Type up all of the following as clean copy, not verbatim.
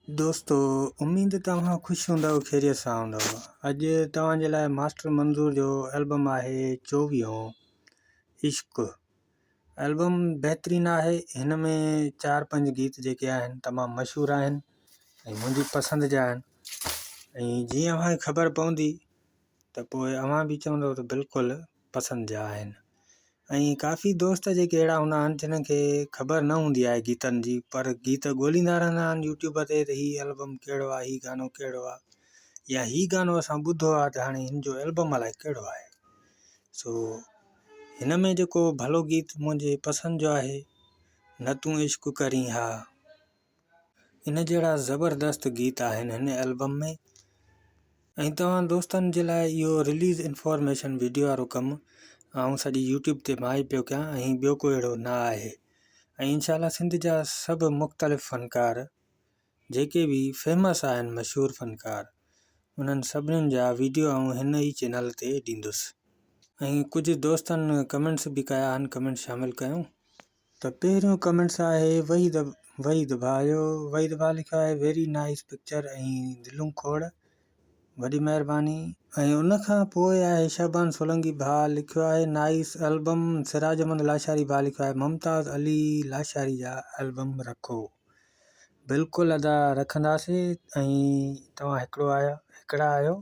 دوستو اميد ته اوهان خوش هوندؤ خيريت سان هوندؤ اڄ توهان جي لاء ماسٽر منظور جو البم آهي چوويهون عشق البم بهترين آهي هن ۾ چار پنج گيت جيڪي آهن تمام مشهور آهن ۽ منهنجي پسند جا آهن ۽ جيئن اوهان کي خبر پوندي ته پوء اوهان به چوندؤ ته بلڪل پسند جا آهن ۽ ڪافي دوست جيڪي اهڙا هوندا آهن جن کي خبر نه هوندي آهي گيتن جي پر گيت ڳوليندا رهندا آهن يوٽيوب تي ته هي البم ڪهڙو آهي هي گانو ڪهڙو آهي يا هي گانو اسان ٻڌو آهي ته هاڻي هن جو البم الائي ڪهڙو آهي سو هن ۾ جيڪو ڀلو گيت منهنجي پسند جو آهي نه تون عشق ڪرين ها ان جهڙا زبردست گيت آهن هن البم ۾ ۽ توهان دوستن جي لاء اهو رليز انفارميشن ويڊيو وارو ڪم آئون سڄي يوٽيوب تي مان ئي پيو ڪيان ۽ ٻيو ڪو اهڙو نه آهي ۽ انشاء الله سنڌ جا سڀ مختلف فنڪار جيڪي به فيمس آهن مشهور فنڪار انهن سڀنين جا ويڊيو آئون هن ئي چينل تي ڏيندس ۽ ڪجهه دوستن ڪمينٽس به ڪيا آهن ڪمينٽس شامل ڪيون ته پهريون ڪمينٽس آهي وحيد وحيد ڀاء جو وحيد ڀاء لکيو آهي ويري نائيس پڪچر ۽ دلون کوڙ وڏي مهرباني. ۽ ان کان پوء آهي شعبان سولنگي ڀاء لکيو آهي نائيس البم سراج احمد لاشاري ڀاء لکيو آهي ممتاز علي لاشاري جا البم رکو بلڪل ادا رکنداسي ۽ توهان هڪڙو آهيو هڪڙا آهيو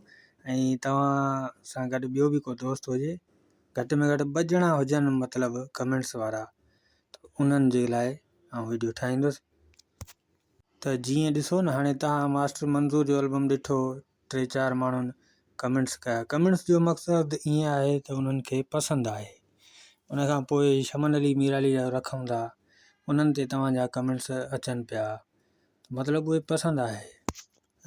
۽ توهان سان گڏ ٻيو به ڪو دوست هجي گهٽ ۾ گهٽ ٻه ڄڻا هجن مطلب ڪمينٽس وارا ته انهن جي لاء آئون ويڊيو ٺاهيندس ته جيئن ڏسو نه هاڻي توهان ماسٽر منظور جو البم ڏٺو ٽي چار ماڻهن ڪمينٽس ڪيا ڪمينٽس جو مقصد ائين آهي ته انهن کي پسند آهي ان کان پوء شمن علي ميرالي جا رکون ٿا انهن تي توهان جا ڪمينٽس اچن پيا مطلب اهي پسند آهي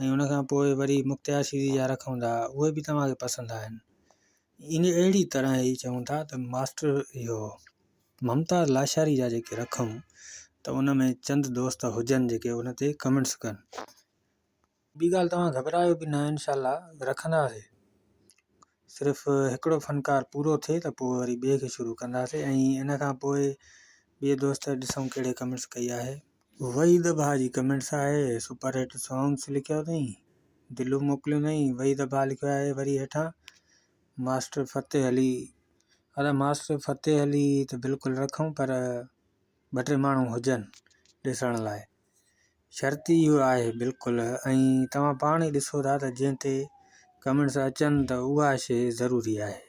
۽ ان کان پوء وري مختيار شيدي جا رکون ٿا اهي به توهان کي پسند آهن ان اهڙي طرح هي چئون ٿا ته ماسٽر اهو ممتاز لاشاري جا جيڪي رکون ته ان ۾ چند دوست هجن جيڪي ان تي ڪمينٽس ڪن. ٻي ڳالهه توهان گهٻرايو به نه انشاء الله رکنداسي صرف هڪڙو فنڪار پورو ٿئي ته پوء وري ٻئي کي شروع ڪنداسي ۽ ان کان پوء ٻئي دوست ڏسون ڪهڙي ڪمينٽس ڪئي آهي. وحيد ڀاء جي ڪمينٽس آهي سپر هٽ سانگس لکيو اٿئي دلون موڪليون اٿئي وحيد ڀاء لکيو آهي وري هيٺان ماسٽر فتح علي ادا ماسٽر فتح علي ته بلڪل رکون پر ٻه ٽي ماڻهو هجن ڏسڻ لاء شرط اهو آهي بلڪل ۽ توهان پاڻ ئي ڏسو ٿا ته جنهن تي ڪمينٽس اچن ته اها شي ضروري آهي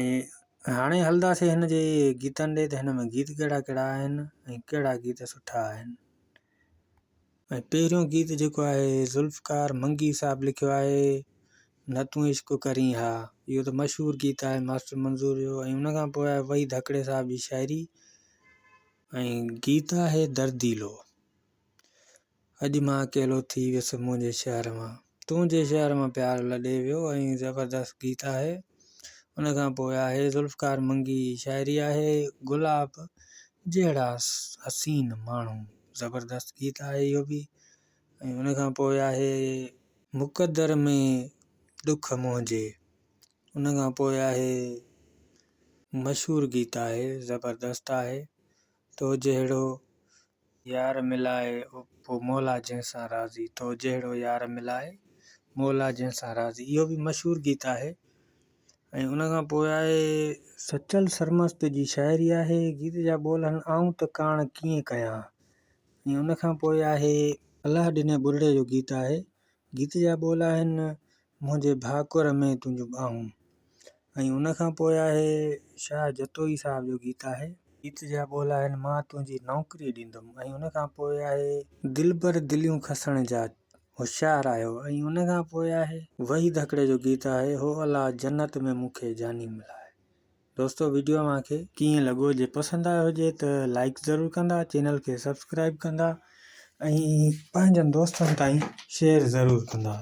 ۽ هاڻي هلنداسين هن جي گيتن ڏي ته هن ۾ گيت ڪهڙا ڪهڙا آهن ۽ ڪهڙا گيت سٺا آهن ۽ پهريون گيت جيڪو آهي ذوالفقار منگي صاحب لکيو آهي نه تون عشق ڪرين ها اهو ته مشهور گيت آهي ماسٽر منظور جو ۽ ان کان پوء آهي وحيد هڪڙي صاحب جي شاعري ۽ گيت آهي درديلو اڄ مان اڪيلو ٿي ويس منهنجي شهر مان تنهنجي شهر مان پيار لڏي ويو ۽ زبردست گيت آهي ان کان پوء آهي ذوالفقار منگي جي شاعري آهي گلاب جهڙا حسين ماڻهو زبردست گيت آهي اهو به ۽ ان کان پوء آهي مقدر ۾ ڏک منهنجي ان کان پوء آهي مشهور گيت آهي زبردست آهي تو جهڙو يار ملائي پوء مولا جنهن سان راضي تو جهڙو يار ملائي مولا جنهن سان راضي اهو به مشهور گيت آهي ۽ ان کان پوء آهي سچل سرمست جي شاعري آهي گيت جا ٻول آهن آئون ته ڪاڻ ڪيئن ڪيان ۽ ان کان پوء آهي الله ڏني ٻرڙي جو گيت آهي گيت جا ٻول آهن منهنجي ڀاڪر ۾ تنهنجون ٻانهون ۽ ان کان پوء آهي شاهه جتوئي صاحب جو گيت آهي. گيت جا ٻول آهن مان تنهنجي نوڪري ڏيندم ۽ ان کان پوء آهي. دلبر دليون کسڻ جا هوشيار آهيو ۽ ان کان پوء آهي. وحيد هڪڙي جو گيت آهي هو الله جنت ۾ مون کي جاني ملائي. دوستو وڊيو اوهان کي ڪيئن لڳو جي پسند آيو هجي ته لائيڪ ضرور ڪندا چينل کي سبسڪرائيب ڪندا ۽ پنهنجن دوستن تائين شيئر ضرور ڪندا.